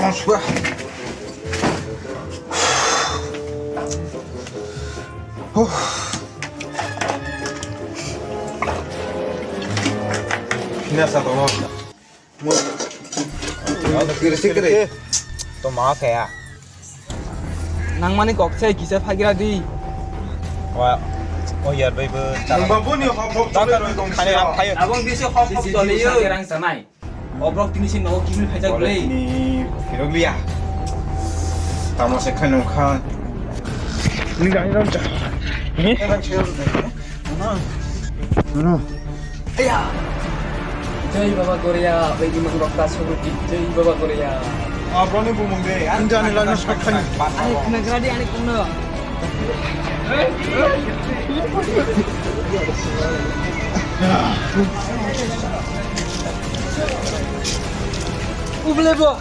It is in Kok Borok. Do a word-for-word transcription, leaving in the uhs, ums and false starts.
Hina sa tongma. Mo. Ada kiri sikiri. To ma kaya. Nang mani kok sai kisa phagira di. Wa, oh ya, bai bo. Nang babo ni hop hop. Tata roi kong kani ap khayo. Abang bisi hop hop joli yo. Rang sanai. Obrok tini sin nogo kimil phaijak bole. Tini phirok liya. Tamo se khan khan. Ni gani ram cha. Ni? Ni? No. Aya! Jai Baba Goria, bai imang rok ta suruti. Jai Baba Goria. Abroni bumung de. Ang jani lana sakhan. Ani khnagradi ani khungno. Ublebo.